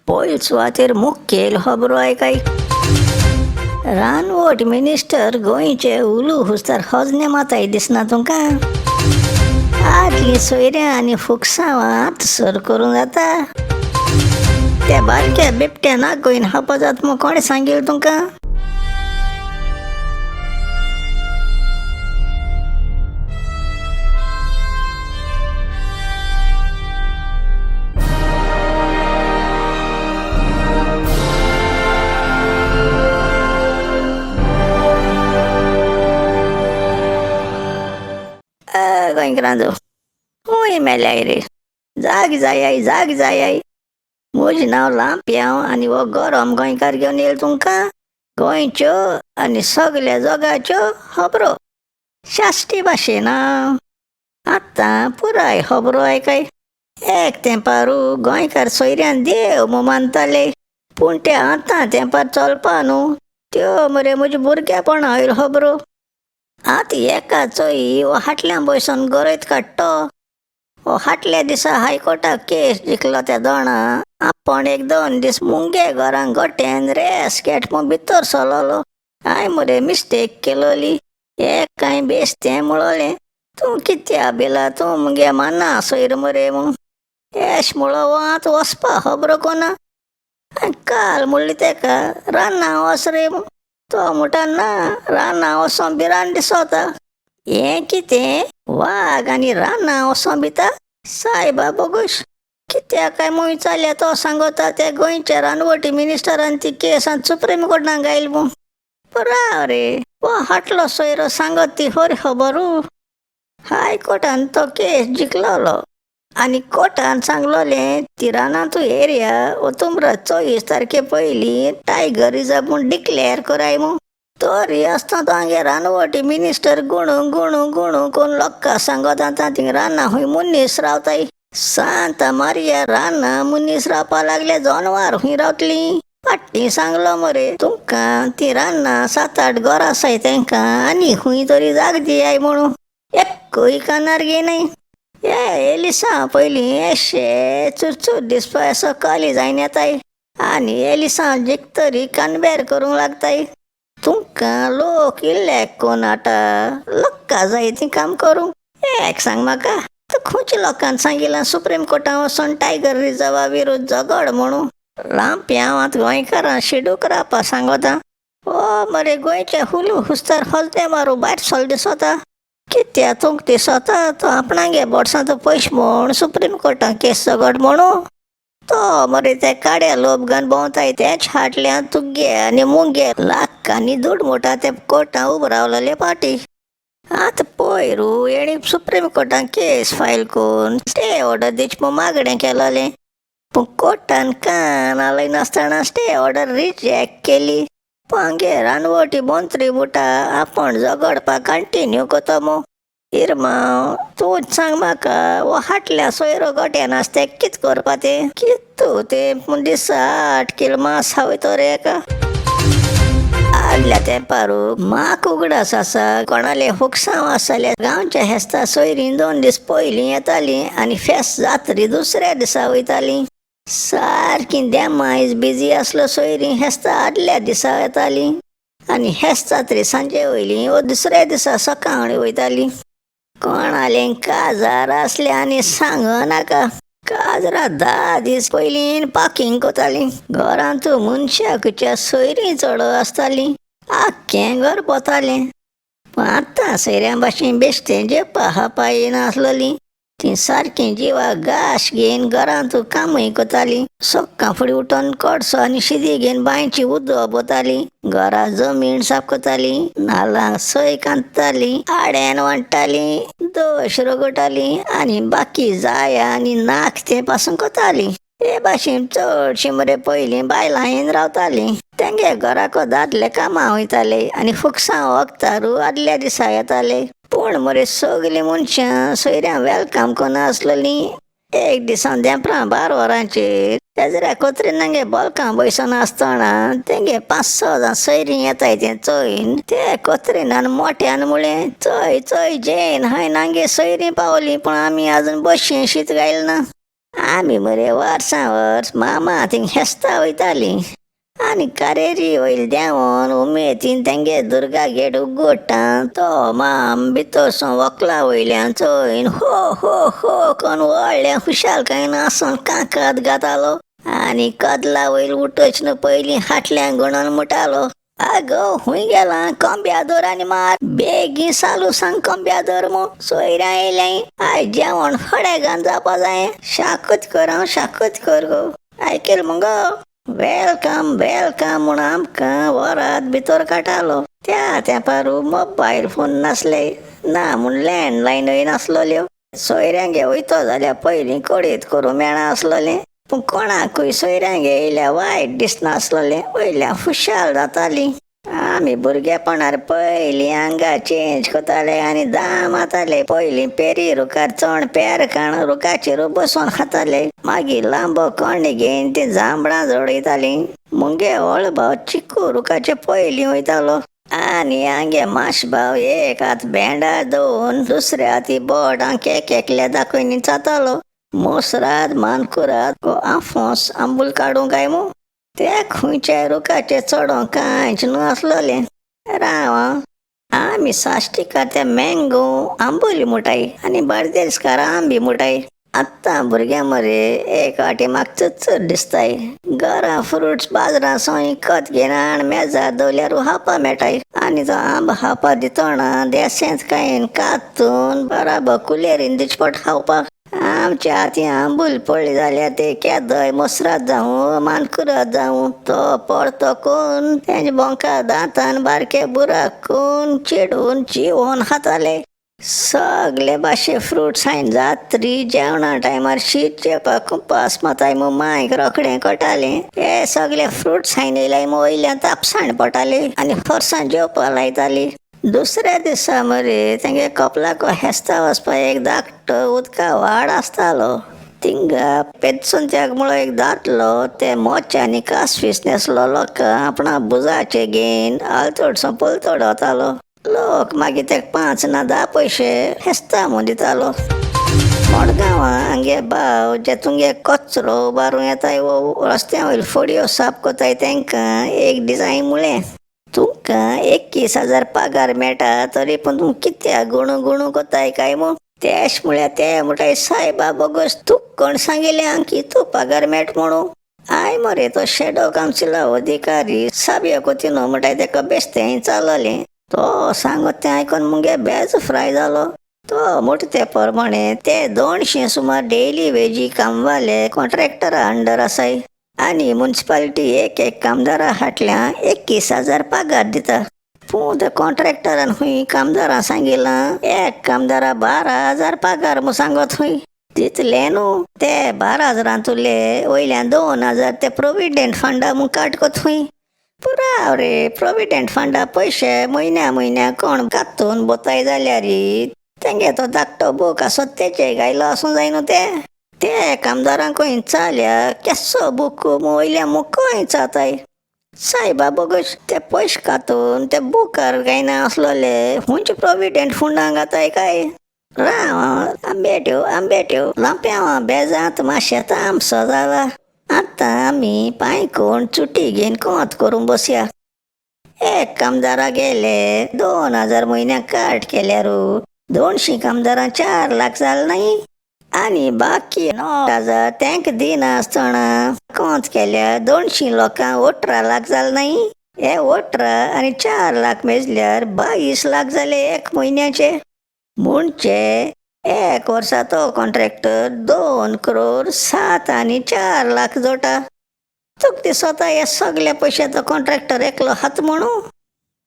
पयले सुवातेर मुखेल खबरो आयकाय. रानवट मिनिस्टर गोंयचे उलू हुस्तार हजने माताय दिसना तुमकां. आदली सोयऱ्यां आनी फुकसांवां आतां सर करूंक जाता. त्या बारक्या बिबट्या ना गोंयन हापा जात म्हूण कोणें सांगिल्लें तुमकां? गोंयकारांचो खूंय मेल्याय रे, जाग जायाय जाग जायाय. म्हजें नांव लांप्यांव आनी हो गरम गोंयकार घेवन येयला तुमकां गोंयच्यो आनी सगल्या जगाच्यो खबरो साश्टी भाशेन. आतां पुराय खबरो आयकाय. एक तेंपारू गोंयकार सोयऱ्यान देव म्हूण मानताले, पूण ते आतां तेंपार चलपा न्हू त्यो मरे म्हज्या भुरगेपणा वयल्यो खबरो. आतां एका चोय हो हाटल्यां बसून गरयत काडटो. हो हाटल्या दिसा हायकोर्टाक केस जिखलो त्या दोणा आपूण एक दोन दीस मुंगे घरांक गोट्यान रेस घेट म्हूण भितर सरलोलो. हांवें मरे मिस्टेक केलोली. एक कांय बेश्टें म्हणलें, तूं कित्या भिला, तूं मुगे माना सोयर मरे म्हूण. एश म्हणलो हो आतां वचपा खबरो कोना. हांवें काल म्हणलें तेका रानां वच रे म्हूण. तो म्हणटा ना, रानां वचों भिरांत दिसोता. हें कितें वाग आनी रानां वचों भिता? सायबा बोगूश कित्याक काय म्हूण विचारल्यार तो सांगता त्या गोंयच्या रानवटी मिनिस्टरान ती केस आतां सुप्रीम कोर्टान घायल म्हूण. राव रे, हो हाटलो सोयरो सांगत ती खरी खबरू. हायकोर्टान तो केस जिखलोलो आनी कोर्टान सांगलोलें ती रानांतू एरिया ओतुम्रा 24 तारखे पयलीं टायगर रिजर्व म्हूण डिक्लेअर कराय म्हूण. तरी आसतना तो हांगे रानवटी मिनिस्टर गुणू गुणू गुणू करून लोकां सांगत आतां थिंग रानां खूंय मनीस रावताय. सांता मारिया रानां मनीस रावपा लागले, जनवार खूंय रावतलीं? फाटीं सांगलो मरे तुमकां ती रानां 7-8 घरां आसाय तेंकां आनी खूंय तरी जाग दियाय म्हणून. एक्कूय कानार घेयनाय. हे एलिसांव पयलीं एशे चुरचूर दिसपा असो कॉलेज जायन येताय आनी एलिसांव जिखतरी कानबेर करूंक लागताय. तुमकां लोक इल्ले कोण आटा लोकां जाय तीं काम करूंक. एक सांग म्हाका, तूं खंयच्या लोकांक सांगिलां सुप्रीम कोर्टान वचोन टायगर रिजर्वा विरुद्ध झगड म्हणून? लांप्यांव आतां गोंयकारां शिडूक रावपा सांगोता. हो मरे गोंयच्या हुलू हुस्तार हजदे मारू भायर सरलो दिसोता. कित्याक तुमकां दिसोता तो आपणागे बोडसांचो पयशे म्हूण सुप्रीम कोर्टान केस झगड म्हणून? तो मरे ते काड्या लोबगान भोंवताय तेच हाटल्यान तुगे आनी मुगे लाखांनी दुड मोटा ते कोर्टान उबो रावलेले पाटी. आतां पयरू हेणी सुप्रीम कोर्टान केस फायल करून स्टे ऑर्डर दिवची म्हूण मागणें केलोलें, पूण कोर्टान कान हालयनासतना स्टे ऑर्डर रिजेक्ट केली. पूण हांगे रानवटी मंत्री म्हणटा आपूण झगडपाक कंटिन्यू करता म्हूण. इरमांव तूंच सांग म्हाका, हो हाटल्या सोयरो गोट्यान आसा तें कित करपा तें? कित्तू तें पूण दिसा 8 किल मांस खावयतो रे एका. आदल्या तेंपारू म्हाक उगडास आसा कोणाले फुकसांव आसले गांवच्या हेस्ता सोयरीं 2 दीस पयलीं येतालीं आनी फेस्त जात्री दुसऱ्या दिसा वयतालीं. सारकीं देमायज बिजी आसलो सोयरीं हेस्ता आदल्या दिसा येतालीं आनी हेस्त जात्री सांजे वयलीं वो दुसऱ्या दिसा सकाळीं वयतालीं. कोणालें काजार आसलें आनी सांग नाका, काजरा 10 दीस पयलीं पाकिंग करतालीं. घरांत मनशाकच्या सोयरीं चड आसतालीं, आख्खें घर पोतालें. पूण आतां सोयऱ्यां भाशेन बेश्टें जेवपा खावपा येयनासलोलीं. तीं सारकीं जिवाक घास घेवन घरांत कामूय करतालीं. सकाळ फुडें उठोन कडसो आनी शिदी घेवन बांयची उदक भरतालीं, घरा जमीन साफ करतालीं, नाल्लांक सोय कांततालीं, आड्यान वांट्टालीं, दोश रगडटालीं आनी बाकी जाया आनी नाक तें पासून करतालीं. हे भाशेन चडशीं मरे पयलीं बायलां येवन रावतालीं. तेंगे घराको दादले कामां वयताले आनी फुकसां वखतारू आदल्या दिसा येताले. पूण मरे सगलीं मनशां सोयऱ्यां वेलकम करनासलोलीं. एक दिसा देंपरां 12 वरांचेर तेजऱ्या कोत्रीनांगे बोलकां बयसोन आसतना तेंगे 5-6 जाण सोयरीं येताय तें चोयन ते कोत्रीनान मोट्यान म्हळें, चोय चोय जेन हांवें नांगे सोयरीं पावलीं, पूण आमी आजून बशें शीत घायलें ना. आमी मरे वर्सां वर्स मामा थिंग हेस्ता वयतालीं आनी कारेरी वयली देंवोन उमेदीन तेंगे दुर्गा गेट उगडटा तो माम भितरसून वकला वयल्यान चोयन हो हो हो करून व्हडल्या खुशालकायेन आसून कांकात घातालो आनी कदला वयर उठच न्हू पयलीं हाटल्यान गणोन म्हणटालो, आगो खूंय गेला कोंब्या धर आनी मार बेगीन सालू सांग कोंब्या धर म्हूण सोयऱ्यां येयल्याय आयज जेवण फडेगान जावपा जायें शाकूत कर हांव शाकूत कर गो आयकेल मुगो welcome welcome म्हूण आमकां वरात भितर काडटालो. त्या तेंपार मोबायल फोन नासले ना म्हूण लँडलायनूय नासलेल्यो. सोयऱ्यांगे वयतो जाल्यार पयलीं कळीत करूं मेळनासलेलें पूण कोणाकूय सोयऱ्यांगे येयल्यार वायट दिसनासलेलें वयल्यान खुशाल जातालीं. आमी भुरगेपणार पयलीं आंगां चेंज करताले आनी दाम मारताले. पयलीं पेरी रुखार चण पेर काण रुखाचेर बसून खाताले. मागीर लांबो कण्ण घेवन तीं जांबळां जोडयतालीं. मुगे व्हड भाव चिकू रुखाचे पयलीं वयतालो आनी आमगे माश भाव एक हात भेंडार दवरून दुसऱ्या हाती बोटां एक एकल्या दाखयनी जातालो. मोसराद मानकुराद आफोंस आंबूल काडूंक काय मू ते खंयच्या रुखाचेर चडोंक कांयच न्हू आसलोलें. राव आं, आमी साश्टीकार ते मँगो आंबोली मुटाय आनी बार्देसकार आंबी मुटाय. आतां भुरग्यां मरे एक फावटी म्हाका चड दिसताय घरां फ्रुट्स बाजारां सावन विकत घेना आनी मेजार दवरल्यार खावपा मेळटाय आनी तो आंबो खावपा दितना देसेंत कांय कातून बराबर कुलेरीन दिचपट पडटा खावपाक. आमच्या हातीं आंबूल पडली जाल्यार ते केदोय मोसरात जावं मानकुराद जावं तो पडतो कोन्न तेजे बोंका दांतान बारके बुराक करून चिडून चिवोन खाताले. सगले भाशे फ्रुट्स हांयेन जात्री जेवणा टायमार शीत जेवपाक उपास माताय म्हूण मांयक रोखडें कळटालें. हे सगले फ्रुट्स हांयेन येयल्यार वयल्यान तापसाण पडटाली आनी फोर्सान जेवपाक लायताली. दुसऱ्या दिसा मरे तेंगे कपलाक हेस्ता वचपाक एक धाकटो उदका वाड आसतालो. थिंगा पेत्सुंत्याक म्हणो एक दादलो ते मोच्यांनी कासवीस न्हेसलो लोकां आपणा भुजाचे घेवन आलतडसून पलतड वतालो. लोक मागीर तेका 5 ना 10 पयशे हेस्ता म्हूण दितालो. मडगांवां आमगे भाव जे तुमगे कचरो उबारूं येताय वो रस्त्या वयल्यो फोडयो साफ करताय तेंकां एक दीस हांवें म्हणलें, तुमकां 21,000 पगार मेळटा तरी पूण तुमी कित्याक गुणू गुणू करताय काय म्हूण. तेश म्हळ्यार ते म्हणटाय सायबा बोगस तुका कोण सांगिल्लें आं की तूं पगार मेळटा म्हणून. I मरे तो शेडो कावन्सिला अधिकारी साबियो कोतिन्हो म्हणटाय तेका बेश्टें चललें. तो सांगत तें आयकून मुगे बेज फ्राय जालो. तो म्हणटा ते प्रमाणे ते 200 सुमार डेली वेजी कामवाले कॉन्ट्रॅक्टरा अंडर आसाय आनी मुन्सिपालिटी एक एक कामदारा फाटल्यान 21,000 पगार दिता. पूण त्या कॉन्ट्रॅक्टरान खंय कामदारां सांगिलां एक कामदारा 12,000 पगार म्हूण सांगत खंय. तितले न्हू ते 12,000 तुले वयल्यान 2,000 ते प्रोविडेंट फंडा म्हूण काडकत खंय. पुराव रे प्रोविडेंट फंडा पयशे म्हयन्या म्हयन्या कोण कातून बोताय जाल्यार तेंगे तो धाकटो बूक आसत तेचे घायलो आसूं जाय न्हू ते ते कामदारांकूय चाल्या केसो बूक वयल्या मुखूय चाताय. सायबा बोगस ते पयशे कातून ते बुकार गायना आसलोले खंयचे प्रोविडेंट फंडां घाताय काय. राव आंबेट्यो आंबेट्यो लांप्यांव बेजांत मातशें तामसो जाला. आतां आमी पांय कोण चुटी घेवन कोंत करूंक बसया. एक कामदारा गेले 2,000 म्हयन्याक काट केल्यार 200 कामदारां 4 लाख जाले न्हय आनी बाकी 9,000 तेंका दिनासतना कोंत केल्यार 200 लोकांक 18 लाख जाले न्हय. हे 18 आनी 4 लाख मेजल्यार 22 लाख जाले एक म्हयन्याचे. म्हणजे एक वर्सा तो कॉन्ट्रॅक्टर 2 करोड 7 आनी 4 लाख जोडटा. तुका दिसता हे सगळे पयशे तो कॉन्ट्रॅक्टर एकलो खाता म्हणून.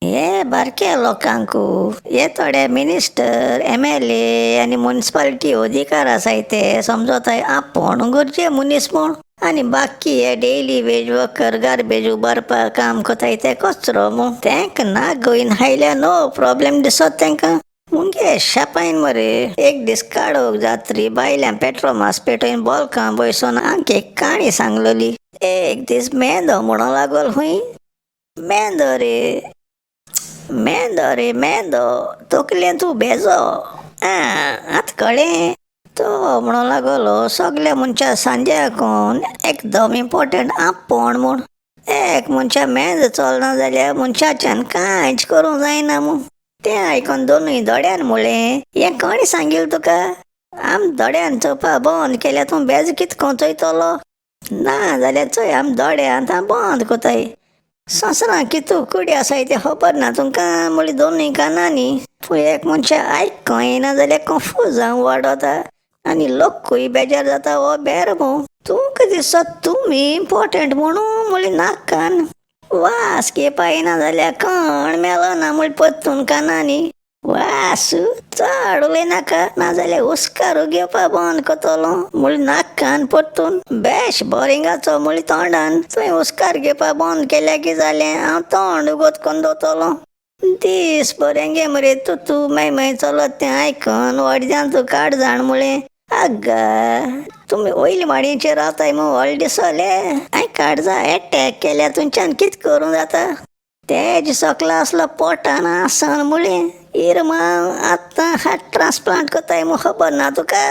हे बारक्या लोकांकू हे थोडे मिनिस्टर MLA आनी मुन्सिपालिटी अधिकार आसाय ते समजताय आपूण गरजे मनीस म्हूण आनी बाकी हे डेली वेज वर्कर गार्बेज उबारपाक काम करताय ते कचरो म्हूण. तेंका ना गोंयन हायल्यार नो प्रॉब्लेम दिसत तेंकां. मुगे शापायन मरे एक दीस काडोक जात्री बायल्यान पेट्रोमास पेटोवन बोलकां बयसोन आमकां एक काणी सांगलोली. एक दीस मेंदो म्हणूंक लागलो खंय, मेंदो रे मेंदो रे मेंदो तकलेन तूं बेजो आं आतां कळ्ळें. तो म्हणूंक लागलो सगल्या मनशा सांद्याकून एकदम इम्पोर्टंट आपूण म्हूण. एक मनशा मेज चलना जाल्यार मनशाच्यान कांयच करूंक जायना म्हूण. तें आयकून दोनूय दोड्यान म्हणलें, हें कोणें सांगिल्लें तुका? आम दोड्यान चोवपा बंद केल्यार तूं बेज कितको चोयतलो? ना जाल्यार चोय आम दोळे आतां बंद कोताय. संवसारांत कितू कुडी आसाय तें खबर ना तुमकां म्हणली दोनूय कानांनी. पूण एक मनशा आयकोंक येना जाल्यार कंफूज जावन वाडोता आनी लोकूय बेजार जाता हो बेर मू. तुमकां दिसता तुमी इम्पोर्टंट म्हणून म्हणली नाकान. वास घेवपा येना जाल्यार कोण मेलो ना म्हूण परतून कानांनी. वास चड उलयनाका नाजाल्यार हुस्कारो घेवपा बंद करतलो म्हळी नाकान परतून. बेश बोरिंगाचो म्हळी तोंडान. तुवें हुस्कार घेवपा बंद केल्यार कितें जालें, हांव तोंड उगत करून दवरतलो. दीस बरें गे मरे तूं तूं माय माय चलत तें आयकून व्हडल्यान तूं काड जाण म्हळें. आग्गा तुमी वयले माडयेचेर रावताय म्हूण व्हडलें दिसोले. हांवें काळजा एटॅक केल्यार तुमच्यान कितें करूं जाता? तेज सकलो आसलो पोटान आसन म्हळें. इरमा आतां हार्ट ट्रान्सप्लांट कोताय म्हूण खबर ना तुका?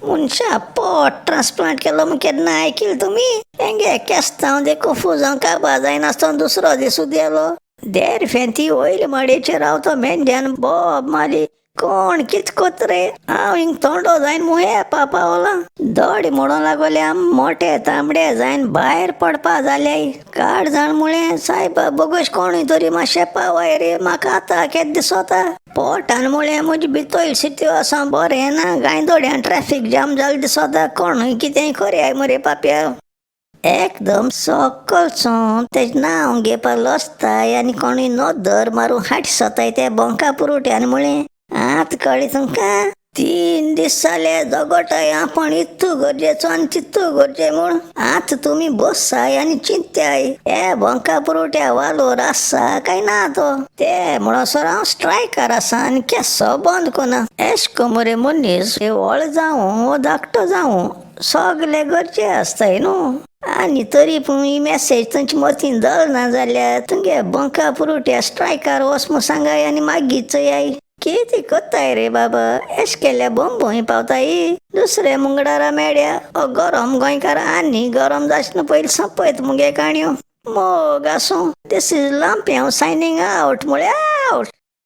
मनशा पोट ट्रान्सप्लांट केलो म्हूण केन्ना आयकिल्लें तुमी? हेंगे केस्तांव देखून फुजांव काबार जायनासतना दुसरो दीस उदेलो. देर फेंती वयले माडयेचेर रावतो मेंढ्यान बोब मारली. कोण कित कोत रे? हांव हिंग तोंडो जायन म्हूण येपा पावलां. दोडे म्हणूंक लागोले आम मोटे तांबडे जायन भायर पडपा जाले. काड जाण म्हळें सायबा बोगोश कोणूय तरी मातशें पावाय रे, म्हाका आतां केद दिसोता. पोटान म्हळें म्हजी भितोयल सितुएसांव बरें ना, गांयदोड्यान ट्रॅफीक जाम जालें दिसोता, कोणूय कितेंय करयाय मरे पापया. एकदम सकलसून तेजें नांव घेवपाक लजताय आनी कोणूय नदर मारून हाडसताय त्या बोंका पुरोट्यान म्हळें. आतां कळ्ळें तुमकां? 3 दीस जाले झगडटाय आपूण इतू गरजेचो आनी तितू गरजे म्हूण. आतां तुमी बसाय आनी चिंत्याय हे बोंका पुरोट्या वालोर आसा काय ना तो. ते म्हणसर हांव स्ट्रायकार आसा आनी केसो बंद कोना. एश को मरे मनीस व्हड जावं वो धाकटो जावं सगले गरजे आसताय न्हू. आनी तरी पूण ही मॅसेज तुमचे मतीन दवरना जाल्यार तुमगे बंका पुरोट्या स्ट्रायकार वच म्हूण सांगाय आनी मागीर चोयाय. कितें कोत्ताय रे बाबा, एश केल्यार बोंबोय पावताय. दुसरे मुंगडारा मेळ्या हो गरम गोंयकार आनी गरम जाशन पयलीं सोंपयत मुगे काणयो. मोग आसूं. This is Lampiao signing out म्हळ्यार आवट.